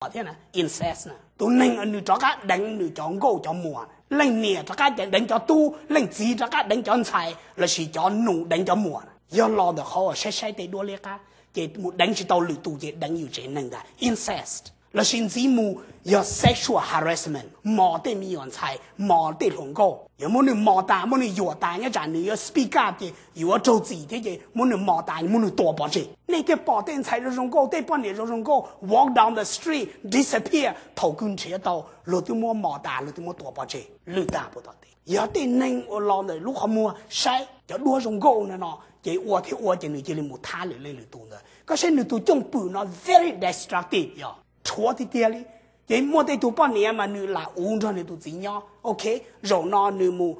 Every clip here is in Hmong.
thiab na, incest na. Tus neeg nws rov qab deev nws cov nkauj cov muam, leej niam rov qab deev cov tub, leej txiv rov qab deev cov ntxhais lossis cov nus deev cov muam, yog los ntawm qhov uas saib saib tej duab liab qab, ces mus deev tsis tau lwm tus ces deev yus tsev neeg ntag, incest. Lossis ntxiv mus yog sexual harassment, mos tej me nyuam ntxhais, mos tej hluas nkauj, yog muab nws mos tas, muab nws yuam tas, nyob tsam nws yuav speak up ces yuav raug txim thiab ces muab nws mos tas, muab nws tua pov tseg. Nej thiaj pom tej ntxhais zoo zoo nkauj, tej poj niam zoo zoo nkauj walk down the street, disappear, thaum kws nrhiav tau luag twb muab mos tas, luag twb muab tua pov tseg, lwj tag puag tom teb. Yog tej neeg uas los ntawm lub qhov muag saib cov duab zoo nkauj no no ces ua thiab ua ces nws cia li mus thab lwm leej lwm tus ntawd. Koj saib nws tus cooj pwm no very destructive, yog rhuav tiag tiag li. Ces muaj tej tug poj niam mas nws lam ua nrog nws tus txiv nyob, ok, zaum no nws mus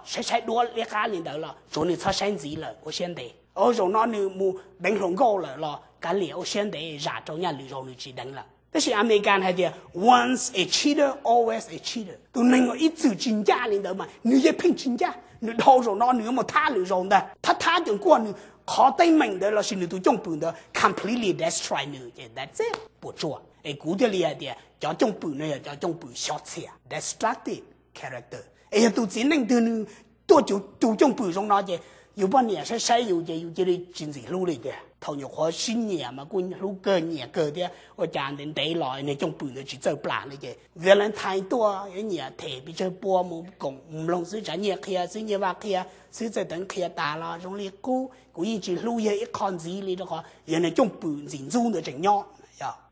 saib saib duab liab qab li ntawd los tsuav nws txhob saib ntxiv lawm, ua siab ntev. Zaum no nws mus deev hluas nkauj lawm los kav liam, ua siab ntev, zam rau nyaj lwm zaus nws tsis deev lawm. Tab sis Amelikas hais tias once a cheater, always a cheater. Tus neeg uas ib txwm tsis ncaj li ntawd mas nws yeej pheej tsis ncaj, nws dhau zaum no nws yuav mus thab lwm zaus ntag, thab thab ces kuj nws qhov teeb meem ntawd lossis nws tus cooj pwm ntawd completely destroy nws ces that's it, puas tsuaj. Es kuv thiaj li hais tias cov cooj pwm no yog cov cooj pwm xyov txhiam, destructive character. Es yog tus txiv neej twg nws tuaj tus cooj pwm zoo no ces yus poj niam saib saib yus ces yus cia li tsis ntxim hlub li tiag. Thaum nyuam qhuav sib nyiam mas kuj hlub kawg nyiam kawg thiab, ua cas ntev ntev los niag cooj pwm ntawd tsis txawj plam li ces Valentine tuaj yuav nyiam them pes tsawg pua mus koom mloog xwb, tsav nyiaj qhia xwb, nyiaj vaj qhia xwb, txawj teev qhia tas los zoo li qub, kuv yeej tsis hlub yawg ib qho ntxiv li rau qhov yog niag cooj pwm ntxim ntxub ntawd tseem nyob.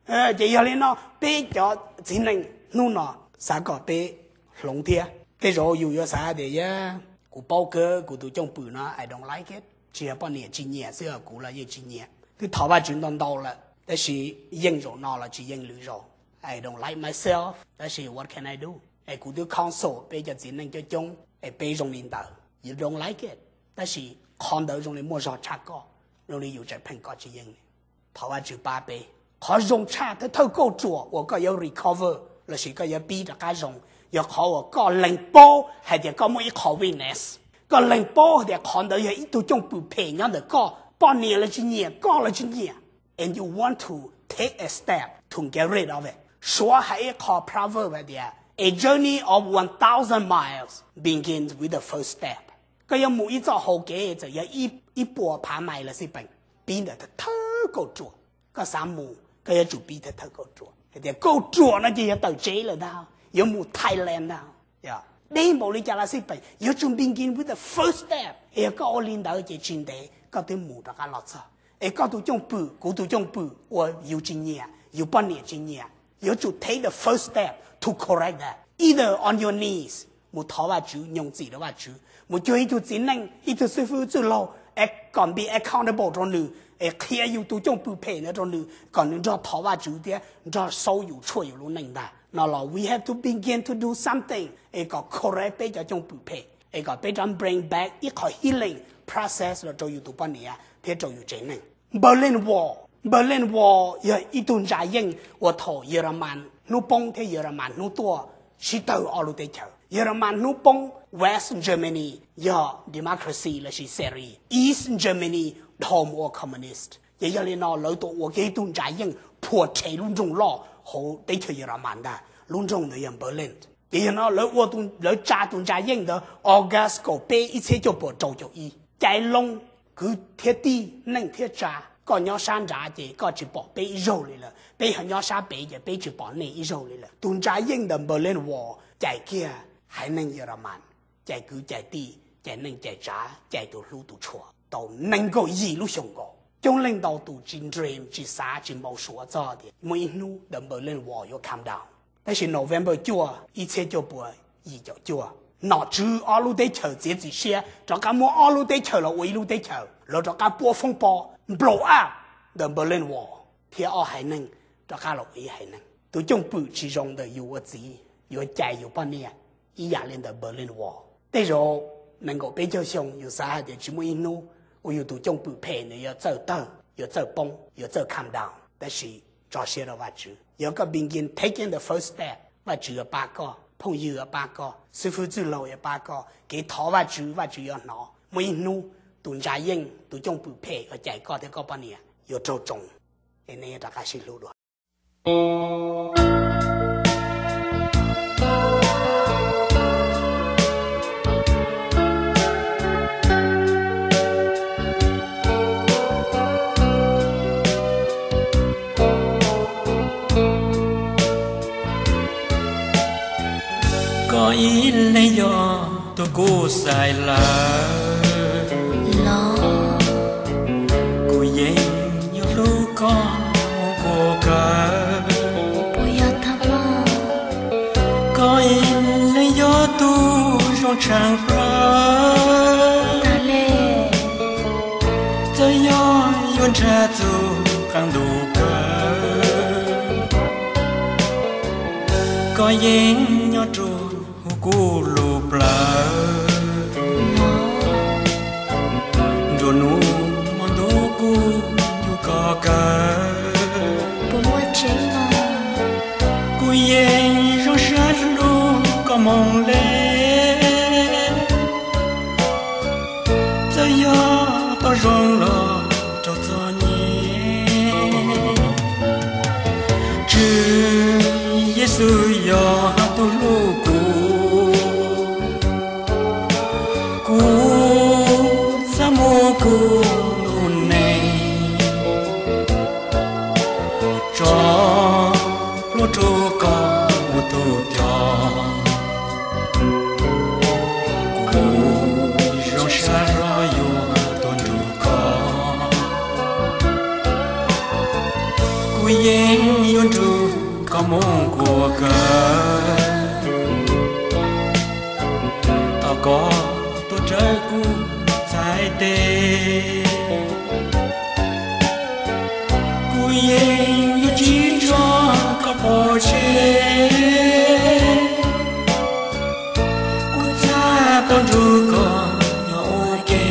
Ces yog li no peb cov txiv neej hnub no xav kom peb hloov thiab. Tej zaum yus yuav xav tias, yog kuv paub kawg kuv tus cooj pwm no, I don't like it, tsis yog poj niam tsis nyiam xwb, kuv los yeej tsis nyiam. Twb thov Vajtswv ntau ntau lawm tab sis yeej zaum no los tsis yeej lwm zaus. I don't like myself, tab sis what can I do? Es kuv twb counsel peb cov txiv neej coob coob es peb zoo li ntawd, you don't like it, tab sis qhov ntawd zoo li muaj zog tshaj koj, zoo li yus tseem pheej koj tsis yeej li. Thov Vajtswv pab peb. Qhov zoo tshaj thawj thawj kauj ruam uas koj yuav recover lossis koj yuav pib rov qab zoo yog qhov uas koj lees paub hais tias koj muaj ib qho weakness. Koj lees paub hais tias qhov ntawd yog ib tug cooj pwm phem nyob ntawm koj, poj niam los tsis nyiam, koj los tsis nyiam, and you want to take a step to get rid of it. Suav hais ib qho proverb hais tias, a journey of one thousand miles begins with the first step. Koj yuav mus ib txoj hau kev txawm yog ib puas phav mais los xij peem, pib ntawm thawj kauj ruam. Koj xav mus koj yuav tsum pib thawj thawj kauj ruam. Hais tias kauj ruam no ces yog tawm tsev lawm ntag, yuav mus Thailand ntag. Deb npaum li cas los xij peem, yuav tsum begin with the first step. Es yog koj ua li ntawd ces tsis ntev koj twb mus rov qab los txog. Es koj tus cooj pwm, kuv tus cooj pwm uas yus tsis nyiam, yus poj niam tsis nyiam, yuav tsum take the first step to correct that, either on your knees, mus thov Vajtswv, nyoos txim rau Vajtswv, mus cuag ib tug txiv neej, ib tug xib fwb txwj laug, es kom be accountable rau nws, es qhia yus tus cooj pwm phem ntawd rau nws kom nws nrog thov Vajtswv thiab nrog xaub yus tshuaj yus lub neej ntag. No los we have to begin to do something es kom correct peb cov cooj pwm phem, es kom peb rov bring back ib qho healing process los rau yus tus poj niam thiab rau yus tsev neeg. Berlin Wall, Berlin Wall yog ib tug ntsa yeej uas thaum Yeramas hnub poob thiab Yeramas hnub tuaj sib tawg ob lub teb chaws. Yeramas hnub poob, West Germany yog democracy lossis xeris, East Germany dhau mus ua communist. Ces yog li no lawv tau ua kiag ib tug ntsa yeej phuam rhe lub nroog loj hauv teb chaws Yeramas ntag, lub nroog ntawd yog Berlin. Ces yog no lawv ua, lawv tsa tus ntsa yeej ntawd August kaum peb ib txhiab cuaj puas rau caum ib. Cais loo, kwv thiab tij, neej thiab tsav, koj nyob sab nrad ces koj tsis pom peb ib zaug li lawm, peb yog nyob sab pem ces peb tsis pom nej ib zaug li lawm. Tus ntsa yeej ntawm Berlin Wall cais kiag haiv neeg Yeramas, cais kwv cais tij, cais neej cais tsav, cais tus hlub tus tshua tau nees nkaum yim lub xyoo nkaus. Coob leej ntau tus tsis dream, tsis xav, tsis npau suav txog tias muaj ib hnub the Berlin Wall yuav come down. Tab sis November cuaj ib txhiab cuaj puas yim caum cuaj, nom tswv ob lub teb chaws txiav txim siab rov qab muab ob lub teb chaws los ua ib lub teb chaws, lawv rov qab puab foob pob, blow up the Berlin Wall, thiab ob haiv neeg rov qab los ua ib haiv neeg. Tus cooj pwm tsis zoo ntawm yus ua txiv yuav cais yus poj niam ib yam li ntawm Berlin Wall. Tej zaum nees nkaum peb caug xyoo yus xav hais tias tsis muaj ib hnub uas yus tus cooj pwm phem ntawd yuav txawj tawg, yuav txawj poob, yuav txawj come down. Tab sis tso siab rau Vajtswv, yog koj begin taking the first step, Vajtswv yuav pab koj, phooj ywg yuav pab koj, xib fwb txwj laug yuav pab koj, kev thov Vajtswv, Vajtswv yuav hnov. Muaj ib hnub tus ntsa yeej, tus cooj pwm phem uas cais koj thiab koj poj niam yuav raug tsoo. Es nej rov qab sib hlub dua. Koj ib leeg yog tus kuv xaiv lawm, los kuv yeej yuav hlub koj mus kuas kawg. Puas yog tag mog? Koj ib leeg yog tus zoo tshaj plaws, txawm yog yuav ntshav txhua qee ntu kawg, koj yeej nyob rau hauv kuv lub plawv. Nruab hnub hmo ntuj kuv nco koj kawg. Kuv yeej zoo siab hlub koj moo le, txawm yog tau zoo los rau txom nyem. Tswv Yexus yog tus hlub kuv, kuv txaj muag kuv lub neej, tso pluag rau koj ua tus coj. Kuv zoo siab hlo yuav tuaj nrog koj, kuv yeej yuav nrog koj mus kuas kawg. Thov koj tuaj raws kuv txhais tes, kuv yeej yuav tsis tso koj pov tseg, kuv txhaj tau nrog koj nyob ua ke.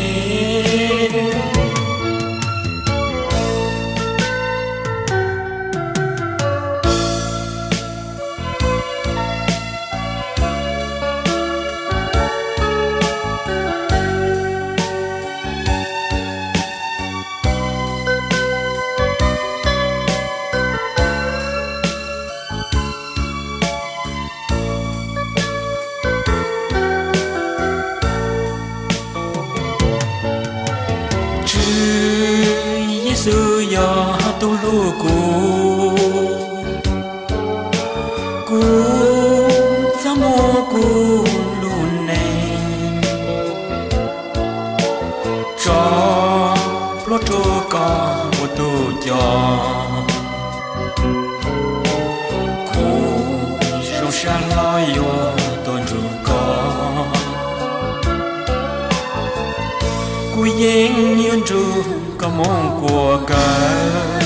Tswv Yexus yog tus hlub kuv, kuv txaj muag kuv lub neej, tso pluag rau koj ua tus coj. Kuv zoo siab hlo yuav tuaj nrog koj, kuv yeej yuav nrog koj mus kuas kawg.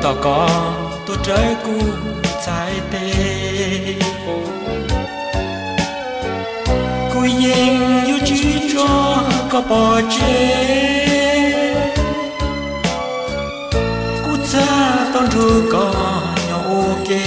Thov koj tuaj raws kuv txhais tes, kuv yeej yuav tsis tso koj pov tseg, kuv txhaj tau nrog koj nyob ua ke.